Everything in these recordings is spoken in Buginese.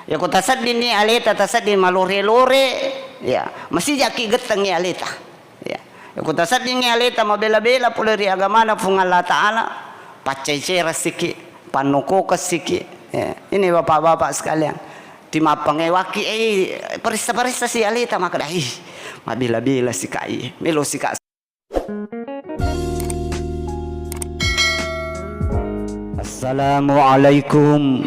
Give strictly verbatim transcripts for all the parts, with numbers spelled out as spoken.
Yako taseddinni aleta, tasedding malore-lore, ya, masijaki gettengngi aleta. Ya. Yako taseddingngi aleta mabela-bela pole ri agamana Puang Allah Ta'ala, paccai-cera siki, pannokokeng siki. Ya. Ini bapak-bapak sekalian, timappangewaki, eh, paressa-paressa si aleta makkeda, "Ih, mabela-bela sika, ih, melo sika." Assalamualaikum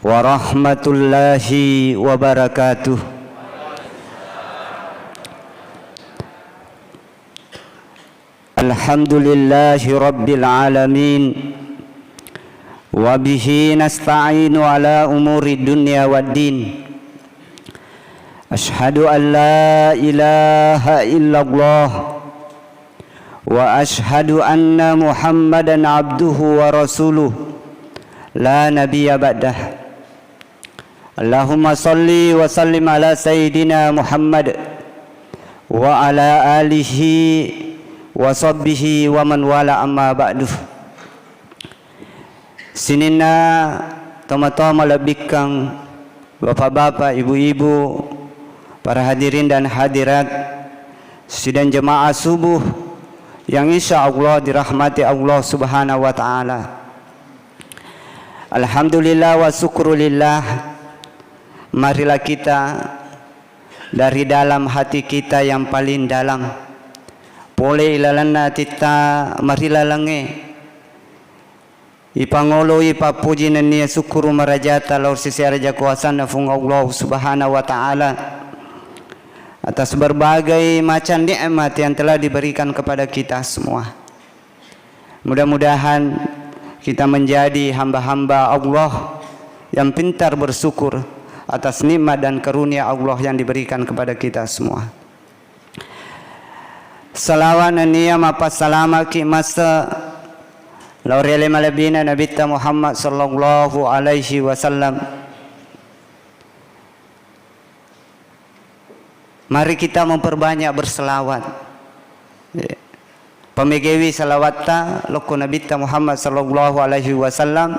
warahmatullahi wabarakatuh. Alhamdulillahi rabbil alamin. Wa bihi nasta'inu ala umuri dunya waddin. Asyhadu an la ilaha illallah wa asyhadu anna Muhammadan abduhu wa rasuluh, la nabiyya ba'dah. Allahumma salli wa sallim ala sayyidina Muhammad wa ala alihi wa sahbihi wa man wala, amma ba'du. Sininna tomatoa malebbikkang, bapak-bapak, ibu-ibu, para hadirin dan hadirat, sidang jemaah subuh yang insya Allah dirahmati Allah Subhanahu wa Ta'ala. Alhamdulillah wa syukrulillah, marilah kita dari dalam hati kita yang paling dalam, pole ilalenna atitta marilalengnge, ipangoloi pappuji nennia sukkuru marajata lao ri sese araja kuasanna Fuang Allah Subhanahu wa Ta'ala atas berbagai macam nikmat yang telah diberikan kepada kita semua. Mudah-mudahan kita menjadi hamba-hamba Allah yang pintar bersyukur atas nikmat dan karunia Allah yang diberikan kepada kita semua. Salawat nennia mappassalamaki masse lao ri ale malebbina Nabitta Muhammad sallallahu alaihi wasallam. Mari kita memperbanyak berselawat. Ya. Pamegewi salawatta lokko Nabitta Muhammad sallallahu alaihi wasallam,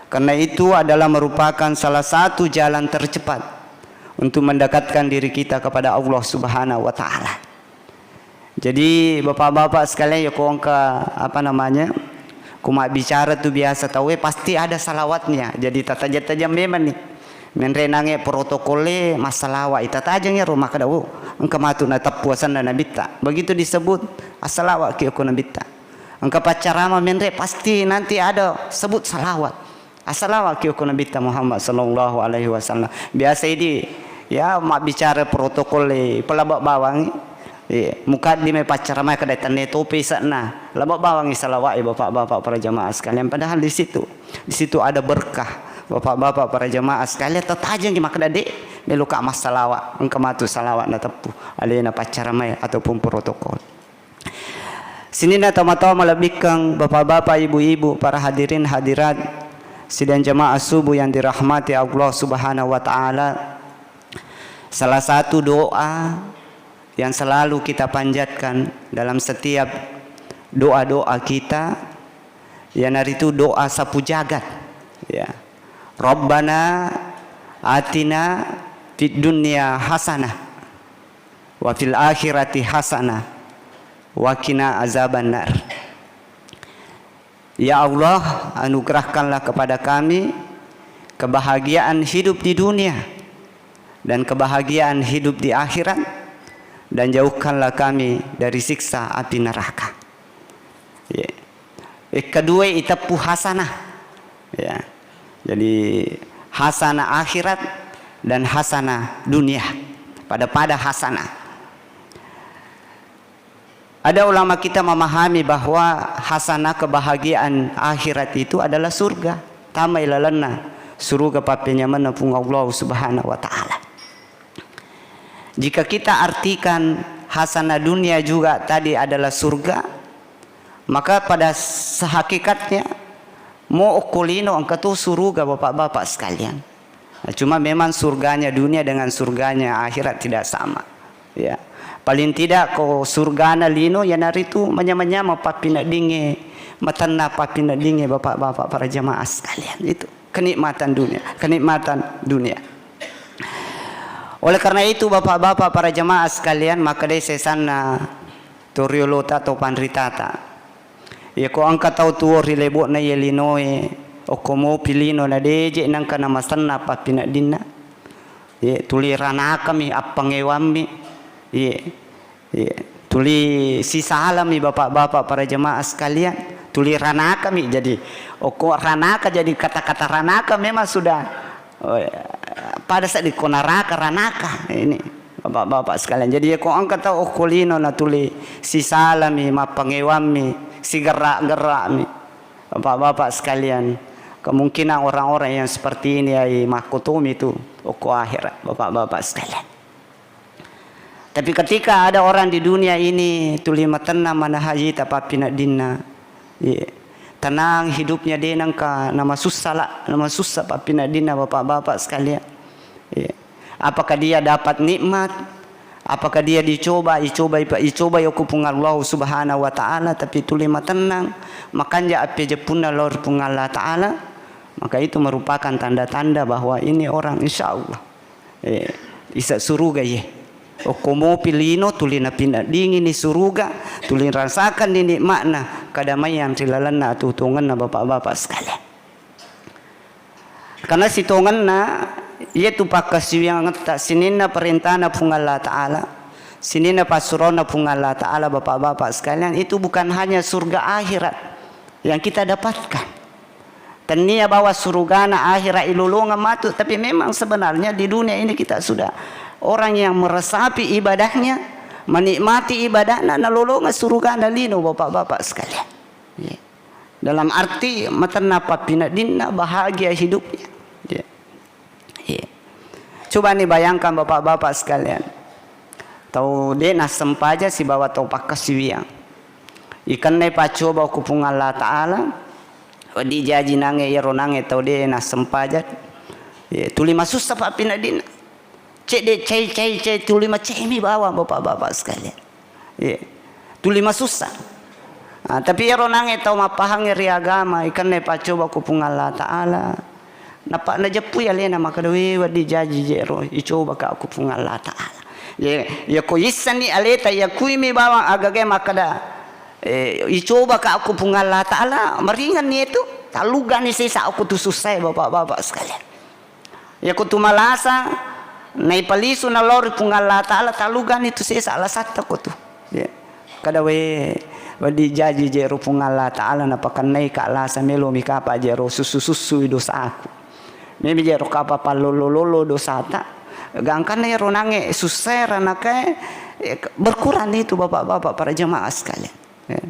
karena itu adalah merupakan salah satu jalan tercepat untuk mendekatkan diri kita kepada Allah Subhanahu wa Ta'ala. Jadi, bapak-bapak sekalian, ya, ko engka, apa namanya, ko mabbicara tu biasa tauwe, pasti ada salawatnya. Jadi, tatajeng-tajeng memang nih. Menre nange protokol e, massalawa i, tatajeng ero makkeda, "Oh, engka matu nateppu asenna Nabitta." Begitu disebut, "Assalawa ki okko Nabitta." Engka paccarama menre, pasti nanti ada sebut salawat. Assalawa ki okko Nabitta Muhammad sallallahu alaihi wasallam. Biasa idi, ya, mabbicara protokol e, pelaba bawangi. Iya, mukaddime paccarama kada tenne topi sakna. Laba bawangi salawat e, bapak-bapak, para jamaah sekalian. Padahal di situ, di situ ada berkah. Bapak-bapak, para jamaah sekalian, tatajeng ki makkeda, "Dek, meloka massalawa." Engka matu salawat nateppu alena paccarama e ataupun protokol. Sininna tomatoa malebbikkeng, bapak-bapak, ibu-ibu, para hadirin hadirat, sidang jamaah subuh yang dirahmati Allah Subhanahu wa Ta'ala. Salah satu doa yang selalu kita panjatkan dalam setiap doa-doa kita, iyanaritu doa sapu jagat. Ya. Rabbana atina fid dunya hasanah wa fil akhirati hasanah wa qina azabannar. Ya Allah, anugerahkanlah kepada kami kebahagiaan hidup di dunia dan kebahagiaan hidup di akhirat, dan jauhkanlah kami dari siksa api neraka. Ya. Eh, kedua iteppu hasanah. Ya. Jadi, hasanah akhirat dan hasanah dunia. Pada-pada hasanah. Ada ulama kita memahami bahwa hasanah kebahagiaan akhirat itu adalah surga. Tama ilalenna suruga pappenyamenna Puang Allah Subhanahu wa Ta'ala. Jika kita artikan hasanah dunia juga tadi adalah surga, maka pada sehakikatnya mo okko lino engka tu suruga, bapak-bapak sekalian. Nah, cuma memang surganya dunia dengan surganya akhirat tidak sama. Ya. Paling tidak ko surgana lino, iyanaritu manyameng-nyameng pappineddingnge, matenna pappineddingnge, bapak-bapak, para jamaah sekalian. Itu. Kenikmatan dunia, kenikmatan dunia. Oleh karena itu, bapak-bapak, para jemaah sekalian, makkedai sesanna toriolota atau panritata. Iya, ko engka tau tuo ri lebo'na iye linoe, okko mopi lino na deje nengka namasenna pappineddinna. Iye, tuli ranakami appangewammi. Iye. Iye. Tuli sisalami bapak-bapak, para jemaah sekalian. Tuli ranakami. Jadi, okko ranaka, jadi kata-kata ranaka memang sudah, oh, ya, pada saat di konaraka, ranaka. Ini, bapak-bapak sekalian. Jadi, ko engka tau okko lino na tuli sisalami, mappangewammi, sigerak-gerakmi. Bapak-bapak sekalian, kemungkinan orang-orang yang seperti ini ai makkotomi tu okko akhirat, bapak-bapak sekalian. Tapi ketika ada orang di dunia ini tuli matenna manahajita pappineddinna, iya, tenang hidupnya, de nengka namasussa la, namasussa pappineddinna, bapak-bapak sekalian. Iya. Apakah dia dapat nikmat? Apakah dia dicoba, icobai, icobai okko Puang Allah Subhanahu wa Ta'ala, tapi tuli matennang, makanja appejeppunna lao ri Puang Allah Ta'ala, maka itu merupakan tanda-tanda bahwa ini orang, insya Allah, eh, isa suruga, ye. Okko mopi lino tuli napineddingini suruga, tuli rasakanni nikmatna kadamaian ri lalenna atuo-tuongenna, bapak-bapak sekalian. Karena sitongenna, iyatu pakkasiwiangetta sininna perintana Puang Allah Ta'ala, sininna passurona Puang Allah Ta'ala, bapak-bapak sekalian, itu bukan hanya surga akhirat yang kita dapatkan. Tennia bawa surugana akhirat ilolongeng matu, tapi memang sebenarnya di dunia ini kita sudah orang yang meresapi ibadahnya, menikmati ibadahna, nalolongeng surugana lino, bapak-bapak sekalian. Iya. Dalam arti matenna pappineddinna, bahagia hidupnya. Iya. Iya. Coba ni bayangkan, bapak-bapak sekalian. Tau de nassempajang sibawa tau pakkasiwiang. Ikennai paccoba ku Puang Allah Ta'ala, wedding jaji nange iyaro nange tau de nassempajang. Iya, tuli masussa pappineddinna. Cedde cai, cai, cai, tuli macemi bawang, bapak-bapak sekalian. Iya. Tuli masussa. Ah, tapi iyaro nange tau mappahangnge ri agama, ikennai paccoba ku Puang Allah Ta'ala. Nappa najeppui alena makkeda, "We, wedding jaji jero, icobaka ku Puang Allah Ta'ala." Ye, yako yissenni aleta, yakuimi bawang agaga makkeda, eh, icobaka ku Puang Allah Ta'ala, maringanni itu, tallugani sesa okko tu sussae, bapak-bapak sekalian. Yako tu malasa, naipalisu nalao ri Puang Allah Ta'ala, tallugani tu sesa alasatta ko tu. Ya. Kada we, wedding jaji jero Puang Allah Ta'ala, napakennaika lasa, melomi kapa jero sussu-sussui dosaku. Memi jero kapa pallollo-lollo dosata. Gangkanna ero nange sussae ranakae, eh, berkurang itu, bapak-bapak, para jemaah sekalian. Ya.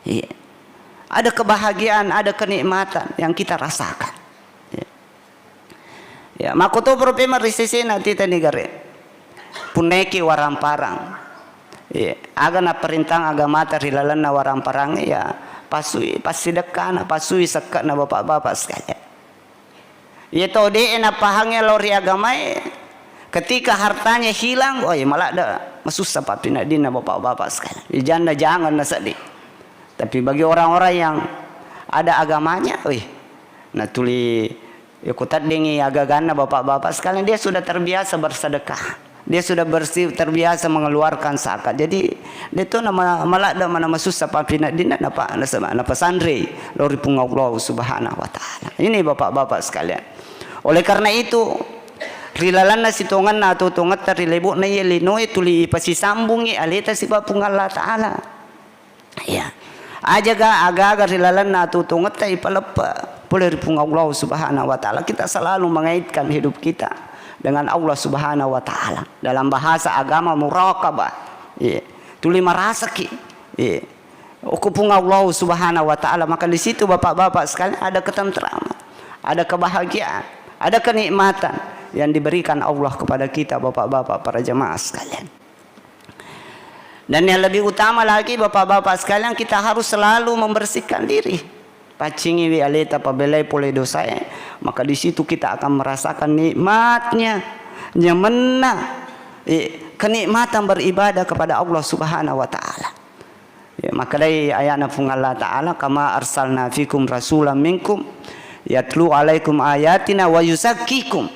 Iya. Ada kebahagiaan, ada kenikmatan yang kita rasakan. Ya. Ya, makkotoparo pemeng ri sesena tita nigare. Punnaiki waramparang. Iya, aga naparentang agamata ri lalenna waramparang, ya, pasui, passidekkana, pasui sekke'na, bapak-bapak sekalian. Iya tau de'e napahangnge lao ri agamae, ketika hartanya hilang, oh, iya, maladde masussa pappineddinna, bapak-bapak sekalian. Iya, janna jangan naseddi. Tapi bagi orang-orang yang ada agamanya, wih, natuli Iya, kuteddengi agaganna bapak-bapak sekalian, dia sudah terbiasa bersedekah. Dia sudah bersi-, terbiasa mengeluarkan zakat. Jadi, dia tu nama, maladde mana masussa pappineddinna napa, nasaba, napasanrei lao ri Puang Allah Subhanahu wa Ta'ala. Ini bapak-bapak sekalian. Oleh karena itu, ri lalenna sitongenna atau tongetta ri lebo'na iya linoe tuli ipasisambungi aleta siba Puang Allah Ta'ala. Iya. Ajaga aga-aga ri lalenna atuo-tuongetta ipaleppe pole ri Puang Allah Subhanahu wa Ta'ala. Kita selalu mengaitkan hidup kita dengan Allah Subhanahu wa Ta'ala. Dalam bahasa agama, muraqabah. Iya. Tuli marasaki. Iya. Okko Puang Allah Subhanahu wa Ta'ala, maka di situ, bapak-bapak sekalian, ada ketentraman, ada kebahagiaan, ada kenikmatan yang diberikan Allah kepada kita, bapak-bapak, para jemaah sekalian. Dan yang lebih utama lagi, bapak-bapak sekalian, kita harus selalu membersihkan diri. Paccingiwi aleta, pabelai pole dosae, maka di situ kita akan merasakan nikmatnya, nyamenna, eh, kenikmatan beribadah kepada Allah Subhanahu wa Ta'ala. Ya, makkedai ayatna Puang Allah Ta'ala, "Kama arsalna fikum rasulan minkum." Yatlu alaikum ayatina wa yuzakkikum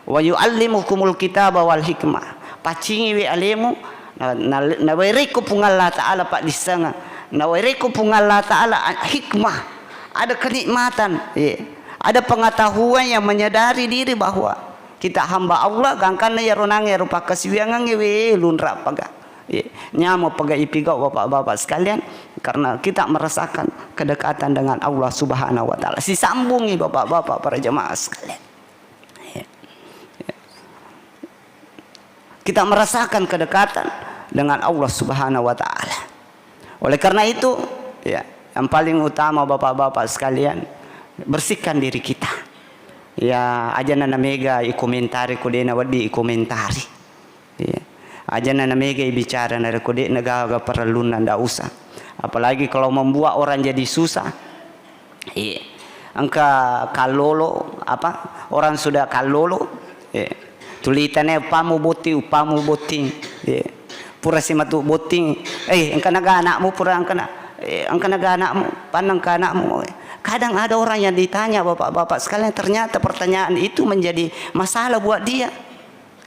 wa yuallimukumul kitaba wal hikmah. Paccingiwi alemu, na, na, nawerekko Puang Allah Ta'ala paddissengeng, nawerekko Puang Allah Ta'ala a-, hikmah, ada kenikmatan, ye. Ada pengetahuan yang menyadari diri bahwa kita hamba Allah, gangkanna iyaro nangnge ro pakkasiwiangengnge, we, lunra paga. Ye, nyameng paga ipigau, Bapak-bapak sekalian, karena kita merasakan kedekatan dengan Allah Subhanahu wa Ta'ala. Sisambungi, Bapak-bapak, para jemaah sekalian. Ye. Kita merasakan kedekatan dengan Allah Subhanahu wa Ta'ala. Oleh karena itu, ya, yang paling utama, Bapak-bapak sekalian, bersihkan diri kita. Ya, aja na namega ikomentari ko de' nawedding ikomentari. Iya. Aja na namega ibicara narekko de' nagaga parellunna, ndak usah. Apalagi kalau membuat orang jadi susah. Iya. Engka kallolo, apa? Orang sudah kallolo. Iya. Tulitane uppamu botting, uppamu botting. Iya. Pura simatu botting, "Eh, engka naga anakmu?" Pura engka na-, eh, "Engka naga anakmu? Pannang ke anakmu?" Kadang ada orang yang ditanya, Bapak-bapak sekalian, ternyata pertanyaan itu menjadi masalah buat dia.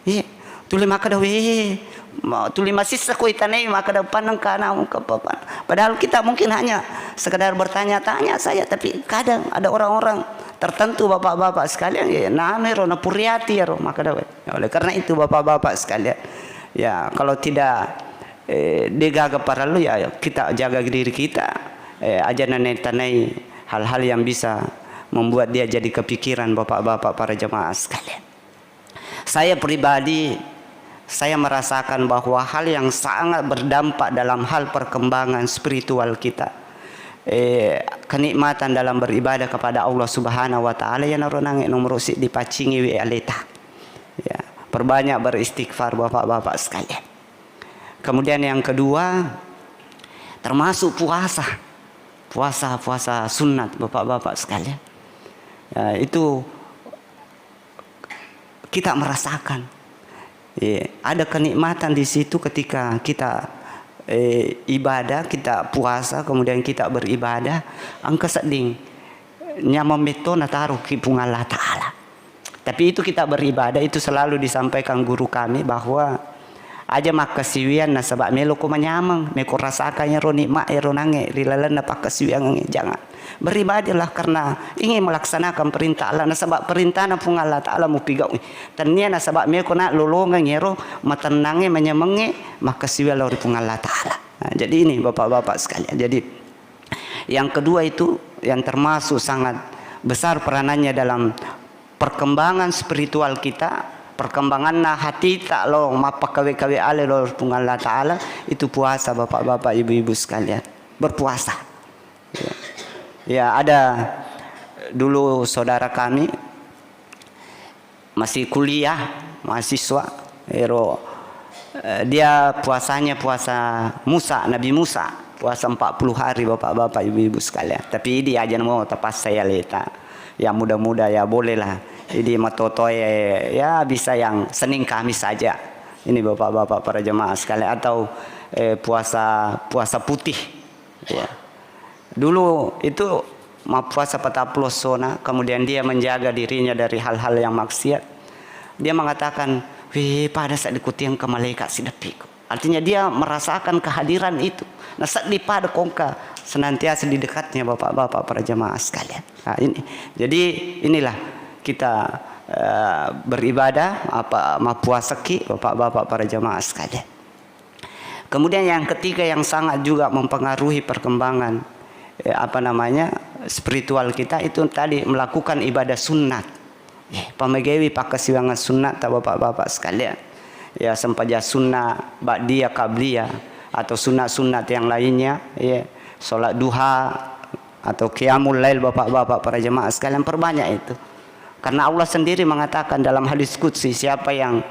Iya, tuli makkeda, "Weh, ma-, tuli masissa ko itanai makkeda pannang ke anakmu ke apa-apa." Padahal kita mungkin hanya sekedar bertanya-tanya saja, tapi kadang ada orang-orang tertentu, Bapak-bapak sekalian, ya, nanu ero, napuriati ero, makkeda, weh. Oleh karena itu, Bapak-bapak sekalian, ya, kalau tidak, eh, degaga parellu, ya, kita jaga diri kita, eh, aja na naitanai hal-hal yang bisa membuat dia jadi kepikiran, Bapak-bapak, para jemaah sekalian. Saya pribadi, saya merasakan bahwa hal yang sangat berdampak dalam hal perkembangan spiritual kita, eh, kenikmatan dalam beribadah kepada Allah Subhanahu wa Ta'ala, iyanaro nangnge nomoro siddi, paccingiwi aleta. Ya, perbanyak beristighfar, Bapak-bapak sekalian. Kemudian yang kedua, termasuk puasa. Puasa, puasa sunat, Bapak-bapak sekalian. Ya, itu kita merasakan, eh, ada kenikmatan di situ ketika kita, eh, ibadah, kita puasa, kemudian kita beribadah, engka sedding nyameng metto nataro ki Puang Allah Ta'ala. Tapi itu kita beribadah itu selalu disampaikan guru kami bahwa aja makkasiwiang nasaba melo ko manyameng, meko rasakan ero nikmat ero nangnge ri lalenna pakkasiwiangengnge, jangan. Beribadahlah karena ingin melaksanakan perintah Allah, nasaba perintahna Puang Allah Ta'ala mupigaui. Tennia nasaba meko na lolongeng ero matennangnge, manyamengnge, makkasiwiang lao ri Puang Allah Ta'ala. Nah, jadi ini, Bapak-bapak sekalian. Jadi, yang kedua itu yang termasuk sangat besar peranannya dalam perkembangan spiritual kita, perkembanganna hatita lao mappakawe-kawe ale lao ri Puang Allah Ta'ala, itu puasa, Bapak-bapak, ibu-ibu sekalian. Berpuasa. Ya. Ya, ada dulu saudara kami masih kuliah, mahasiswa, ero, eh, dia puasanya puasa Musa, Nabi Musa, puasa empat puluh hari, Bapak-bapak, ibu-ibu sekalian. Tapi idi aja namo terpaksa ya leta. Yang muda-muda ya bolehlah. Idi matotoe ya bisa yang Senin Kamis saja. Ini Bapak-bapak, para jemaah sekalian, atau, eh, puasa, puasa putih. Ya. Dulu itu mappuasa patappulo essona, kemudian dia menjaga dirinya dari hal-hal yang maksiat. Dia mengatakan, "Wih, pada saat dikutiang ke malaikat sideppiku." Artinya dia merasakan kehadiran itu. Nah, sedih pada kongka senantiasa di dekatnya, Bapak-bapak, para jemaah sekalian. Nah, ini. Jadi, inilah kita, eh, beribadah, apa, mappuasaki, Bapak-bapak, para jemaah sekalian. Kemudian yang ketiga yang sangat juga mempengaruhi perkembangan, eh, apa namanya, spiritual kita itu tadi melakukan ibadah sunat. Eh, pamegewi pakkasiwiangan sunat ta, Bapak-bapak sekalian. Ya, sempajang sunnah, ba'diyah, qabliyah, atau sunat-sunat yang lainnya, ya, sholat duha, atau qiyamul lail, Bapak-bapak, para jemaah sekalian, perbanyak itu. Karena Allah sendiri mengatakan dalam hadis qudsi, "Siapa yang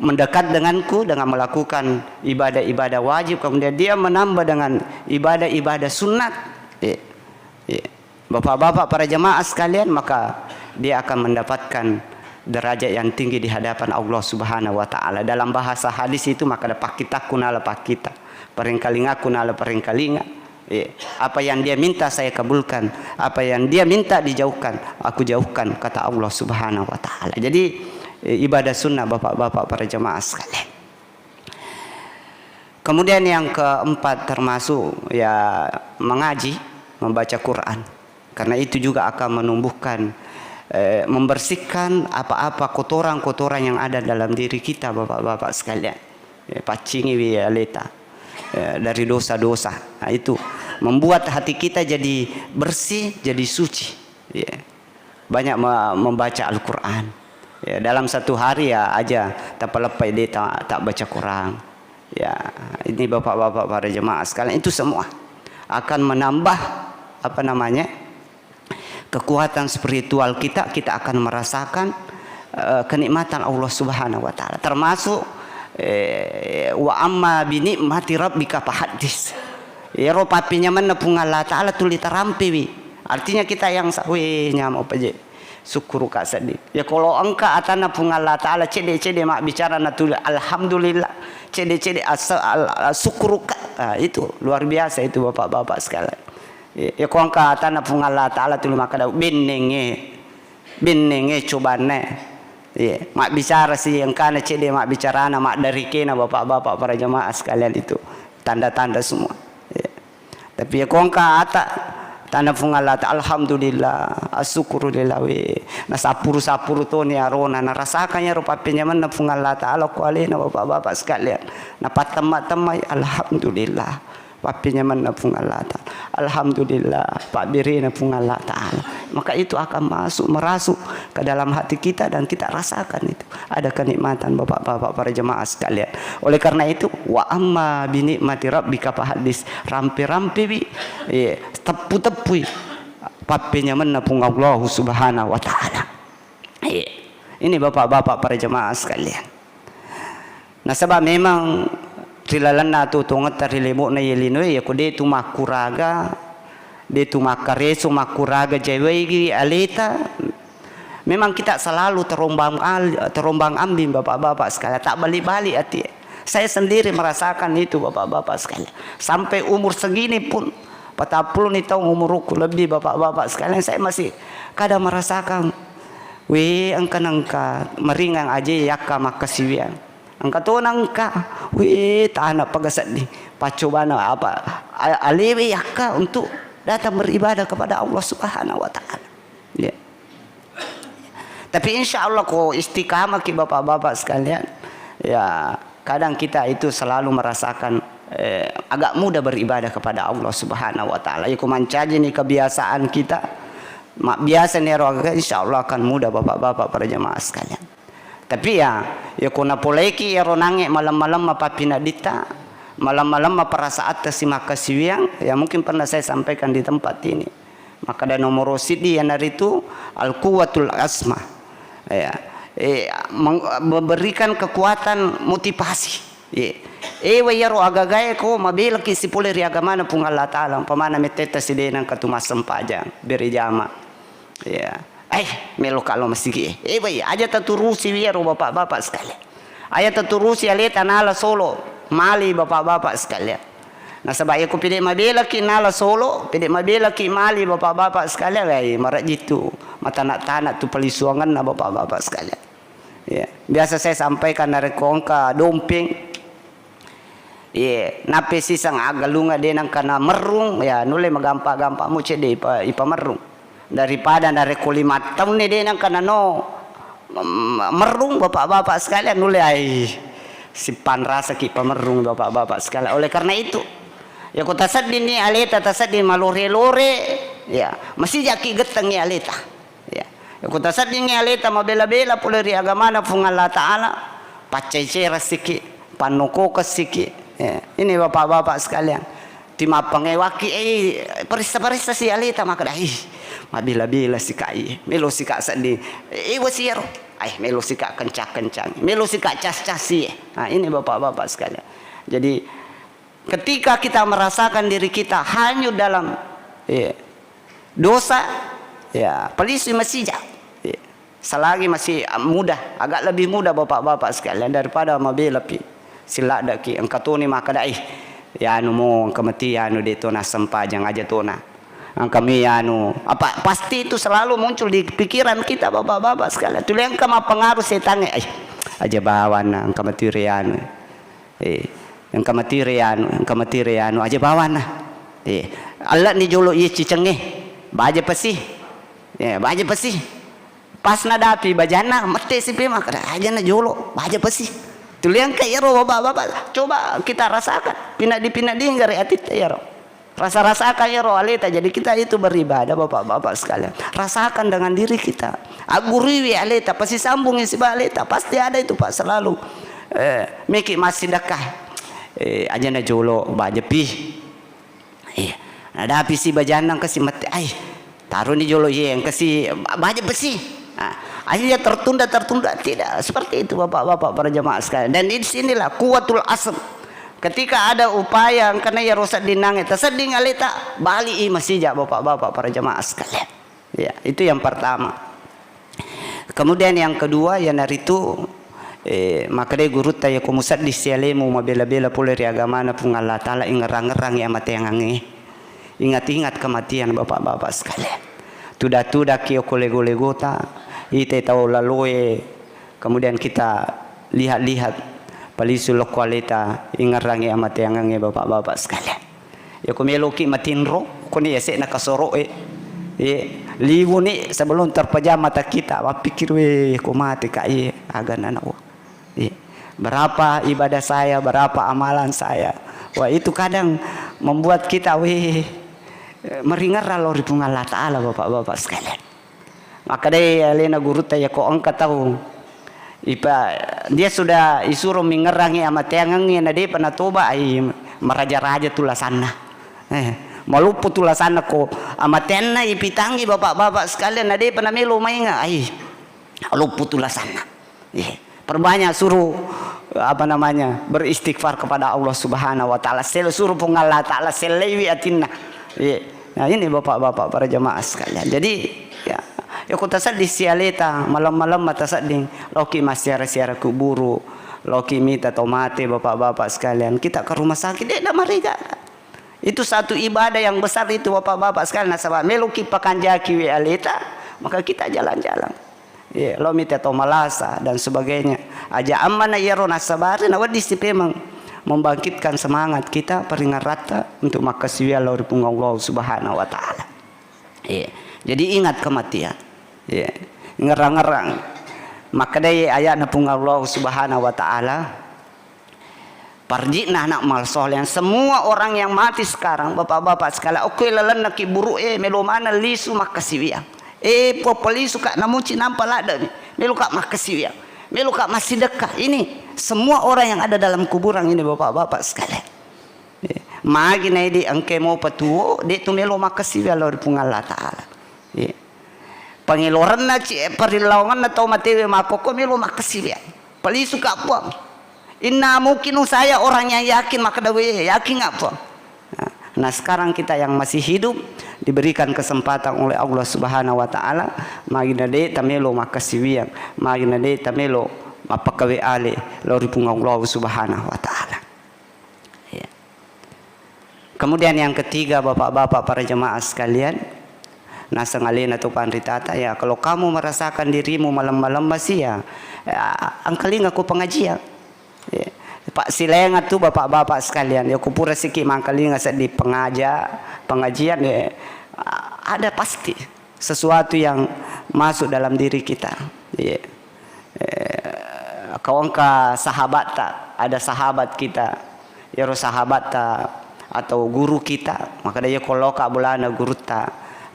mendekat denganku dengan melakukan ibadah-ibadah wajib, kemudian dia menambah dengan ibadah-ibadah sunat," ya, ya, Bapak-bapak, para jemaah sekalian, maka dia akan mendapatkan derajat yang tinggi di hadapan Allah Subhanahu wa Ta'ala. Dalam bahasa hadis itu, maka ada pakkitakku nala pakkita, parengkalingaku nala parengkalinga, Iya, apa yang dia minta saya kabulkan, apa yang dia minta dijauhkan, aku jauhkan, kata Allah Subhanahu wa Ta'ala. Jadi, eh, ibadah sunnah, Bapak-bapak, para jemaah sekalian. Kemudian yang keempat, termasuk, ya, mengaji, membaca Quran. Karena itu juga akan menumbuhkan, eh, membersihkan apa-apa kotoran-kotoran yang ada dalam diri kita, Bapak-bapak sekalian. Ya, paccingiwi aleta, ya, dari dosa-dosa. Nah, itu membuat hati kita jadi bersih, jadi suci. Ya. Banyak me-, membaca Al-Quran. Ya, dalam satu hari ya aja tapaleppai de ta-, tak baca Quran. Ya, ini bapak-bapak para jemaah sekalian, itu semua akan menambah, apa namanya, kekuatan spiritual kita, kita akan merasakan, eh, kenikmatan Allah Subhanahu wa Ta'ala. Termasuk, eh, "Wa amma bi ni'mati rabbika fahaddits." Iyaro pappenyamenna Puang Allah Ta'ala tuli tarampewi. Artinya kita yang sa-, "Weh, nyameng paje. Sukkuruka seddi." Ya, kalau engka atanna Puang Allah Ta'ala, cedde-cedde mabbicara na tuli, "Alhamdulillah." Cedde-cedde asa-, al-, al-, sukkuruka. Ah, itu luar biasa itu, bapak-bapak sekalian. Ya, ya, ko engka atanna Puang Allah Ta'ala tuli makkeda, "Bennengnge, bennengnge cobanna." Ya, mabbicara si engkana cedde mabbicarana, maddarikena, bapak-bapak para jemaah sekalian, itu tanda-tanda semua. Ya. Tapi ya ko engka ata, tanda Puang Allah Ta'ala, "Alhamdulillah, assyukurulillah, we." Nasappuru-sappuru toni arona, narasakan yaro pappenyamenna Puang Allah Ta'ala ko alena, bapak-bapak sekalian. Napattemma-temmai, "Alhamdulillah." Pappenyamenna Puang Allah Ta'ala. Alhamdulillah, pabberena Puang Allah Ta'ala. Maka itu akan masuk, merasuk ke dalam hati kita dan kita rasakan itu. Ada kenikmatan, bapak-bapak para jemaah sekalian. Oleh karena itu, "Wa amma bi ni'mati rabbika fahaddits." Rampe-rampewi, iya, teppu-teppui pappenyamenna Puang Allah Subhanahu wa Ta'ala. Iya. Ini bapak-bapak para jemaah sekalian. Nasaba memang ri lalenna atuo-tuongetta ri lebo'na iye linoe, iyako de tu makkuraga, de tu makkareso, makkuraga jawai aleta, memang kita selalu terombang al-, terombang ambing, bapak-bapak sekalian, tak balik-balik hati. Saya sendiri merasakan itu, bapak-bapak sekalian. Sampai umur segini pun, patappulo ni taung umurku lebih, bapak-bapak sekalian, saya masih kadang merasakan, "We, engka nengka meringang aje yakka makkasiwiang." Engka to nengka, "We, tana paga seddi." Paccobana apa? A-, alewe yakka untuk datang beribadah kepada Allah Subhanahu wa Ta'ala. Ya. Tapi insya Allah, ko istiqamah ki, bapak-bapak sekalian, ya, kadang kita itu selalu merasakan, eh, agak mudah beribadah kepada Allah Subhanahu wa Ta'ala. Iko mancaji ni kebiasaan kita, ma-, biasa ni ero agak, insya Allah akan mudah, bapak-bapak para jemaah sekalian. Tapi ya, ya ko napoleiki ero nange malemma-lemma pappinadditta, malemma-lemma perasaatta simakkasiwiang, ya mungkin pernah saya sampaikan di tempat ini. Makkeda nomoro siddi iyanaritu al-quwwatul azma. Ya. Eh, meng-, memberikan kekuatan motivasi. Iya. Ewa iyaro agagae ko mabelaki sipole ri agamana Puang Allah Ta'ala, umpamana mettetta sidena engka tu massempajang, berejama. Iya. Eh, meloka lo masigi. Ewa iya, aja taturusi wiyaro bapak-bapak sekalian. Aja taturusi aleta nala solo, mali bapak-bapak sekalian. Nasaba iyako pede mabelaki nala solo, pede mabelaki mali bapak-bapak sekalian, ai, marejjitu, matana-tana tu palisuangenna bapak-bapak sekalian. Ya, biasa saya sampaikan narekko engka dompeng, iya, nappe siseng aggalunga de nengka namerrung, ya, nulle magampa-gampa mu cedde ipa-, ipamerrung. Daripada narekko lima taunni de nengka nano, mm, merrung, bapak-bapak sekalian, nulle, ai, sipanrasaki pamerrung, bapak-bapak sekalian. Oleh karena itu, ya, ko taseddinni aleta, tasedding malore-lore, ya, masijaki gettengngi aleta. Ya. Ko taseddingngi aleta mabela-bela pole ri agamana Puang Allah Ta'ala, paccai-cai rassiki, pannokokessiki. Ya. Ini bapak-bapak sekalian. Timappangewaki, eh, paressa-paressa si aleta makkeda, "Ih, mabela-bela sika, ih, melo sika sedding. Eh, wasiaro. Ai, melo sika kencang-kencang. Melo sika cas-casi." Nah, ini bapak-bapak sekalian. Jadi, ketika kita merasakan diri kita hanyut dalam, iya, dosa, ya, palisui masija. Iya. Selagi masih muda, agak lebih muda bapak-bapak sekalian daripada mabelapi. Siladdaki, engka toni makkeda, "Ih, Ya anu mo, engka mati anu, de' to nassempajang aja tona. Engka mi anu, apa, pasti itu selalu muncul di pikiran kita, Bapak-bapak sekalian. Tuli engka mappengaruh setangnge, "Ai, aja bawanna, engka mati re anu. Eh, engka mati re anu, engka mati re anu, aja bawanna." Eh, ella ni jolo iye cicengnge, baja pesi. Ya, baja pesi. Pas nadapi bajanna, mette sipi makkeda, "Aja na jolo, baja pesi." Tuli engka iyaro, Bapak-bapak, coba kita rasakan. Pinaddi-pinaddi gare atitta iyaro. Rasa-rasakan iyaro aleta. Jadi kita itu beribadah, Bapak-bapak sekalian. Rasakan dengan diri kita. Agguruiwi aleta, pasti sambungi siba aleta. Pasti ada itu, Pak, selalu. Eh, meki massidekka. Eh, aja na jolo, baja pi. Iya. Nadapi si bajanna engka si mette, "Ai, taroni jolo iye, engka si baja besi." Ah, akhirnya tertunda, tertunda. Tidak seperti itu, Bapak-bapak, para jemaah sekalian. Dan di sinilah kuwatul asm. Ketika ada upaya engkana iyaro sedding nangnge, tasedding aleta, bali i masija, Bapak-bapak, para jemaah sekalian. Ya, itu yang pertama. Kemudian yang kedua, iyanaritu, eh, makkedai gurutta, "Iyako musedding sialemu mabela-bela pole ri agamana Puang Allah Ta'ala, ingerang-ngerangi amateangengnge. Ingat-ingat kematian, Bapak-bapak sekalian. Tuda-tudaki okko lego-legota, itai tau laloe, kemudian kita lihat-lihat, palisu lokko aleta, ingerrangi amateangengnge, Bapak-bapak sekalian." Iyako meloki matinro, koni yase'na kasoro'e. Ye, liwuni sebelum terpejam mata kita, mappikir, "We, ko mate ka, ye, aga nana, wa." Ye. Berapa ibadah saya, berapa amalan saya. Wah, itu kadang membuat kita, we, meringerra lao ri Puang Allah Ta'ala, Bapak-bapak sekalian. Makkedai alena gurutta, "Iyako engka tau ipa-, dia sudah isuro mingerrangi amateangengnge na de'pa natoba, ai maraja-raja tu lasanna. Eh, maloppo tu lasanna ko amateanna ipitangngi, Bapak-bapak sekalian, na de'pa namelo mainga, ai loppo tu lasanna." Iya. Perbanyak suruh, apa namanya, beristighfar kepada Allah Subhanahu wa Ta'ala. Sel-, suruh Puang Allah Ta'ala selleiwi atinna. Iya. Nah, ini Bapak-bapak, para jemaah sekalian. Jadi, ya, iyako tasedding sialeta, malem-malem tasedding, loki massiara-siara kuburu, loki mita tau mate, Bapak-bapak sekalian. Kita ke rumah sakit, de' namariga. Itu satu ibadah yang besar itu, Bapak-bapak sekalian. Nasaba meloki pakanjaki we aleta, maka kita jalan-jalan. Iya, lo mita tau malasa dan sebagainya. Aja ammana iyaro nasabari, nawedding si pemeng membangkitkan semangat kita, paringerratta untuk makkasiwiang lao ri Puang Allah Subhanahu wa Ta'ala. Iya. Jadi ingat kematian. Iya. Ngerang-ngerang. Makkedai ayatna Puang Allah Subhanahu wa Ta'ala, "Parji'na anak malsolehan." Semua orang yang mati sekarang, bapak-bapak sekalian, okko lalenna kiburu'e, melo maneng lisu makkasiwiang. Eh, poppolisu ka, namuci nampa ladde'mi. Melo ka makkasiwiang. Melo ka massidekka. Ini semua orang yang ada dalam kuburan ini, bapak-bapak sekalian. Eh, magi naidi engke mopa tuo, de' tu melo makkasiwiang lao ri Puang Allah Ta'ala. Eh, pangelorenna ci, eh, parillawangenna tau matewe makkokko melo makkasiwiang. Palisu ka Puang. Inna mukinu, saya orang yang yakin, makkeda we, yakin nggak, Puang? Nah, nah, sekarang kita yang masih hidup diberikan kesempatan oleh Allah Subhanahu wa Ta'ala, magi na de' tamelo makkasiwiang, magi na de' tamelo mappakawe ale lao ri Puang Allah Subhanahu wa Ta'ala. Ya. Kemudian yang ketiga, bapak-bapak, para jemaah sekalian, naseng alena tu panritata, ya, kalau kamu merasakan dirimu malemma-lemma sia, ya, engkalinga ko pengajian. Ya. Pak silainga tu, bapak-bapak sekalian, ya, kupura siki mangkalinga seddi pengaja-, pengajian, ya, ada pasti sesuatu yang masuk dalam diri kita. Ya. Eh, kau engka sahabatta, ada sahabat kita, iyaro sahabatta atau guru kita, makkeda, iya ko loka bolana gurutta,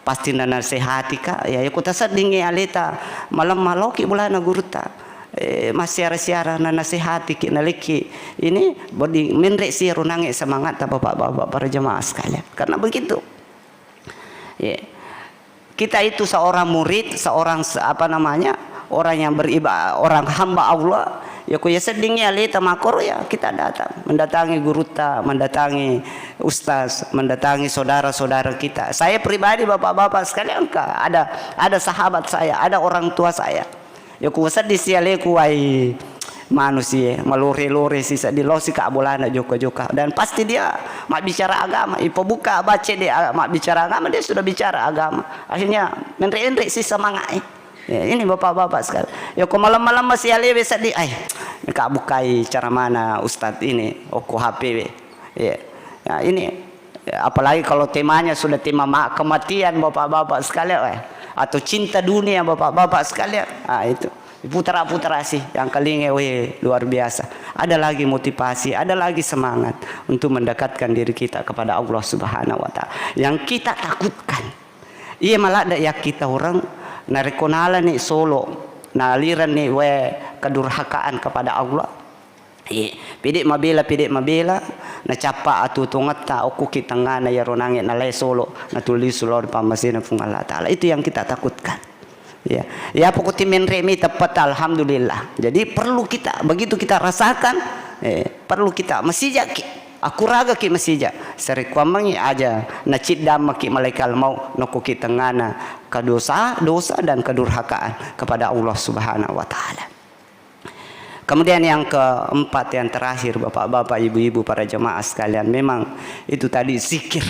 pasti nanasehatika, ya, iya ko taseddingngi aleta malemma, loki bolana gurutta, eh, massiara-siara, nanasehatiki, nalekki, ini bodi menre si ronangnge semangatta, bapak-bapak, para jemaah sekalian. Karena begitu. Ya. Kita itu seorang murid, seorang se-, apa namanya, orang yang beriba-, orang hamba Allah, ya, ko iya seddingngi aleta makkoro, ya, kita datang, mendatangi gurutta, mendatangi ustaz, mendatangi saudara-saudara kita. Saya pribadi, bapak-bapak sekalian, engka ada, ada sahabat saya, ada orang tua saya. Ya, ko sedding si aleku, wai, manusia, malore-lore sisa di losi ka bolana jokka-jokka. Dan pasti dia mabbicara agama. Ipobuka baca dia, ah, mabbicara agama, dia sudah bicara agama. Akhirnya menre-enre si semangat, eh. Ya, ini bapak-bapak sekali. Ya, ko malam-malam masih alewe sedih, ai, mika bukai cara mana ustadz ini, oko H P W. Ya. Nah, ini, ya, apalagi kalau temanya sudah tema ma-, kematian, bapak-bapak sekalian, eh, atau cinta dunia, bapak-bapak sekalian, ah, itu. Putra-putra sih yang kelinge, weh, luar biasa. Ada lagi motivasi, ada lagi semangat untuk mendekatkan diri kita kepada Allah Subhanahu wa Ta'ala. Yang kita takutkan, iya malah ada ya kita orang, narekko nalani solo, naliranni, weh, kedurhakaan kepada Allah. Iya, pede mabela, pede mabela, nacappa atuo-tuongetta okko ki tengngana iyaro nange nalai solo, natullisu lao ri pammasena Puang Allah Ta'ala. Itu yang kita takutkan. Ya, ya pokoknya menre mi tepat, alhamdulillah. Jadi perlu kita, begitu kita rasakan, eh, perlu kita masijaki, akuraga ki masija. Sarekkuammengi aja naciddammaki malaikat maut nokko ki tengngana kedosa, dosa dan kedurhakaan kepada Allah Subhanahu wa Ta'ala. Kemudian yang keempat, yang terakhir, bapak-bapak, ibu-ibu, para jemaah sekalian, memang itu tadi zikir.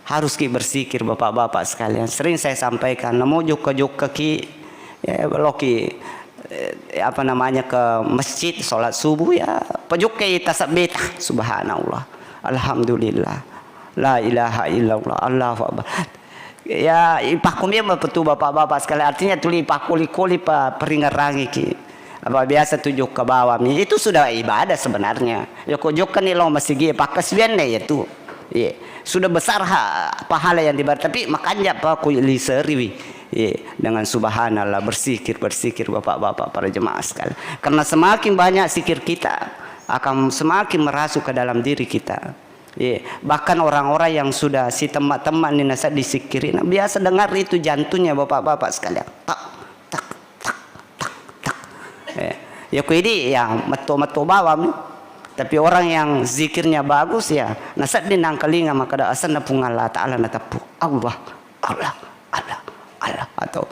Harus ki bersikir, bapak-bapak sekalian. Sering saya sampaikan, namo jokka-jokka ki, ya, loki, eh, apa namanya, ke masjid, sholat subuh, ya, pajokkai tasabbeta. Subhanallah. Alhamdulillah. La ilaha illallah. Allahu Akbar. Ya, ipakkomi betul bapak-bapak sekalian. Artinya tuli ipakkoli-koli pa-, peringerangi ki. Apa biasa tu jokka bawami. Itu sudah ibadah sebenarnya. Ya, ko jokka ni lo masigi, pakkasiwianna ya tu. Iya. Sudah besar ha-, pahala yang dibayar. Tapi makanya apa ku liseriwi. Iya. Dengan subhanallah, bersikir, bersikir bapak-bapak para jemaah sekalian. Karena semakin banyak sikir kita, akan semakin merasuk ke dalam diri kita. Iya, bahkan orang-orang yang sudah si temma-temma ni nasa disikiri, nah, biasa dengar itu jantungnya bapak-bapak sekalian. Tak, tak, tak, tak, tak. Eh, ya ku idi ya metto-metto bawang. Tapi orang yang zikirnya bagus ya, nasedding nangkalinga maka da asenna Puang Allah Ta'ala nateppu. Allah, Allah, Allah, Allah, atau,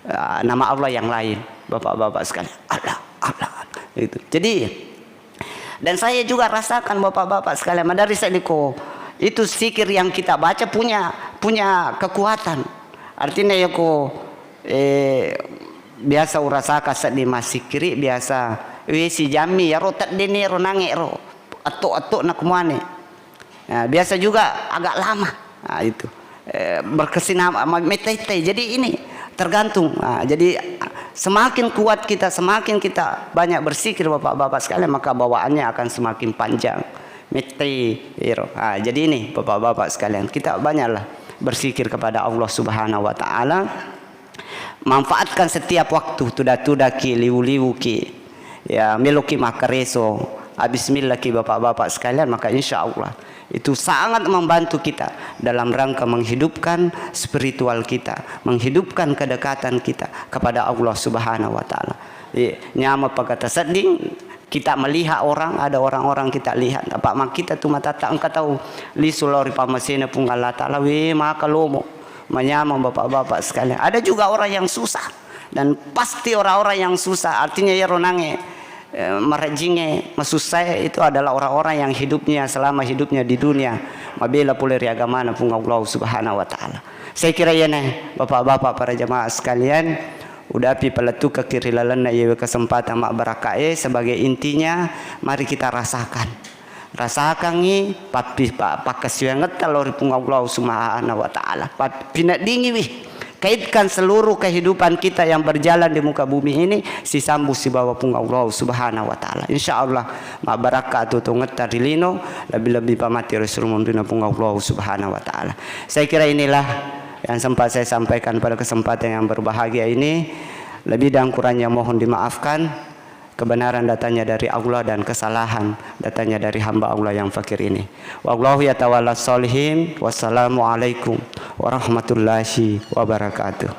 ah, nama Allah yang lain, bapak-bapak sekalian. Allah, Allah, Allah. Itu. Jadi, dan saya juga rasakan, bapak-bapak sekalian, madari saya liko, itu zikir yang kita baca punya, punya kekuatan. Artinya ya ko, eh, biasa urasaka seddi masikiri, biasa, weh, si jammi, ya ro teddeni, ro nange, ro. Atto-atto nak muane. Nah, biasa juga agak lama. Nah, itu. Eh, berkesinam-, ma-, mettai-tai. Jadi ini tergantung. Nah, jadi semakin kuat kita, semakin kita banyak bersikir, bapak-bapak sekalian, maka bawaannya akan semakin panjang. Mettai, iro. Nah, jadi ini, bapak-bapak sekalian, kita banyaklah bersikir kepada Allah Subhanahu wa Ta'ala. Manfaatkan setiap waktu, tuda-tudaki, liwu-liwuki, ya, meloki makkareso, ah, bismillahki bapak-bapak sekalian, maka insya Allah itu sangat membantu kita dalam rangka menghidupkan spiritual kita, menghidupkan kedekatan kita kepada Allah Subhanahu wa Ta'ala. Iya, nyameng pagata sedding, kita melihat orang, ada orang-orang kita lihat. Apa makkita tu matatta engka tau lisu lao ri pammasena Puang Allah Ta'ala, weh, maka lomo. Manyameng bapak-bapak sekalian. Ada juga orang yang susah. Dan pasti orang-orang yang susah, artinya ya ronange, eh, marejinge, masussae itu adalah orang-orang yang hidupnya, selama hidupnya di dunia, mabela pole ri agamana Puang Allah Subhanahu wa Ta'ala. Saya kira iyana, bapak-bapak, para jemaah sekalian, udapi palettukaki ri lalenna iyewe kesempatan mabbarakkae. Sebagai intinya, mari kita rasakan. Rasakangngi pappi-, pa-, pakkasiwiangetta lao ri Puang Allah Subhanahu wa Ta'ala. Pa-, pineddingiwi. Kaitkan seluruh kehidupan kita yang berjalan di muka bumi ini, sisambung sibawa Puang Allah Subhanahu wa Ta'ala. Insya Allah, mabbarakka atuo-tuongetta ri lino, lebih-lebih pamati ri surumunduna Puang Allah Subhanahu wa Ta'ala. Saya kira inilah yang sempat saya sampaikan pada kesempatan yang berbahagia ini. Lebih dan kurangnya mohon dimaafkan. Kebenaran datangnya dari Allah dan kesalahan datangnya dari hamba Allah yang fakir ini. Wallahu yatawalla sholihin. Wassalamualaikum warahmatullahi wabarakatuh.